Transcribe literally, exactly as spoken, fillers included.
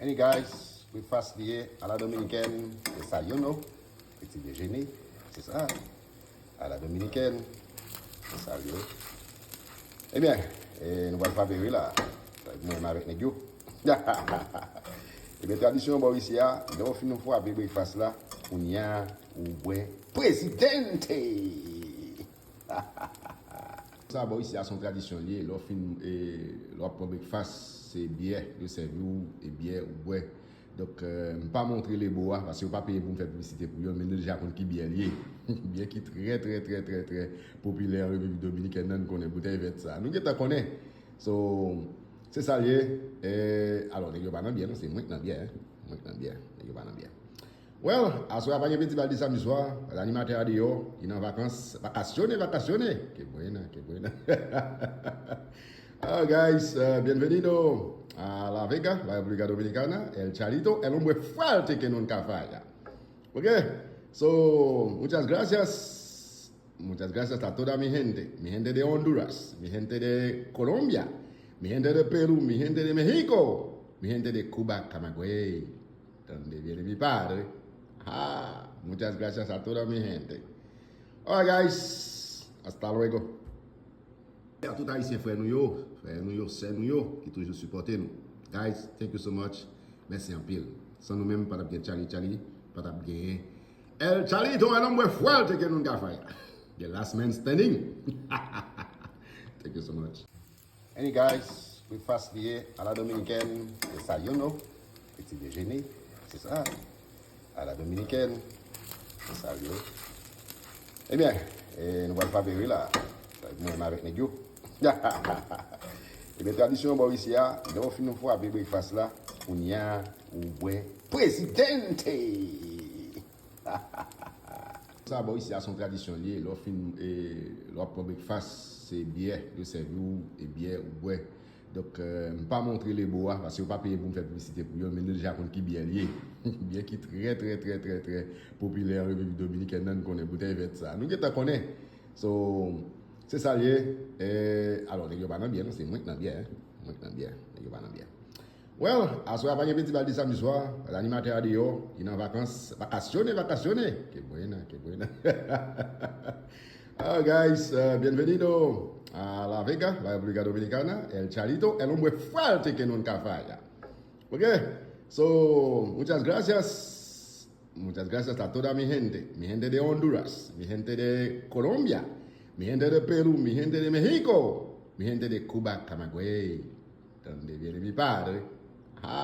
Any guys, breakfast li ye, à la dominicaine, desayuno, petit déjeuner, c'est ça, à la dominicaine, desayuno. Ebyen, e, nou pral frape wi la. Mwen menm avèk nèg yo. Ebyen, tradisyon bò isi a, lè w fin frape breakfast la, kounye a, ou bwè Presidente! Sa bò isi a se yon tradisyon li ye. Lè w fin, e, lè w ap pran breakfast, se byè yo sèvi w, e byè ou bwè. Donk, e, m pa montre lebo a, paske yo pa peye pou m fè piblisite pou yo, men nou deja konn ki byè li ye. Byè ki trè, trè, trè, trè, trè popilè an Repiblik Dominikèn nan, n konnen boutèy vèt sa. Nou gentan konnen. So, se sa l ye. E, alò, nèg yo pa nan byè, non, se mwen k nan byè, hein. Mwen k nan byè. Nèg yo pa nan byè. Well, aswè a pa gen peti bal de samdi swa. Animatè a deyò, li nan vakans. Vakasyone, vakasyone. Qué buena, qué buena. Ah, guys, uh, bienvenido a La Vega, la República Dominicana, El Charito, el hombre fuerte que nunca falla. Ok? So, muchas gracias. Muchas gracias a toda mi gente. Mi gente de Honduras, mi gente de Colombia, mi gente de Perú, mi gente de México, mi gente de Cuba, Camagüey. Donde viene mi padre. Ah, muchas gracias a toda mi gente. Alright, guys. Hasta luego. A tout Ayisyen frè nou yo, frè nou yo, sè nou yo, ki toujou sipòte nou. Guys, thank you so much. Mèsi anpil. San nou menm, pa t ap gen Charlie Charlie, pa t ap gen El Charito, el hombre fuerte que nunca falla. The last man standing. Thank you so much. Any guys, breakfast li ye, à la dominicaine, desayuno, petit déjeuner, c'est ça, à la dominicaine, c'est ça, yo. Ebyen, e, nou pral frape wi la. Mwen menm avèk nèg yo. Ebyen, tradisyon bò isi a, lè w fin frape breakfast la, kounye a, ou bwè Presidente! Sa bò isi a se yon tradisyon li ye. Lè w fin, e, lè w ap pran breakfast, se byè yo sèvi w, e byè ou bwè. Donk, e, m pa montre lebo a, paske yo pa peye pou m fè piblisite pou yo, men nou deja konn ki byè li ye. Byè ki trè, trè, trè, trè, trè popilè an Repiblik Dominikèn nan, n konnen boutèy vèt sa. Nou gentan konnen. So, se sa l ye. E, alò, nèg yo pa nan byè, non, se mwen k nan byè, hein. Mwen k nan byè. Nèg yo pa nan byè. Well, aswè a pa gen peti bal de samdi swa. Animatè a deyò, li nan vakans. Vakasyone, vakasyone. Qué buena, qué buena. Ah, guys, uh, bienvenido a La Vega, la República Dominicana, El Charito, el hombre fuerte que nunca falla. Ok? So, muchas gracias. Muchas gracias a toda mi gente. Mi gente de Honduras, mi gente de Colombia, mi gente de Perú, mi gente de México, mi gente de Cuba, Camagüey. Donde viene mi padre. Ah,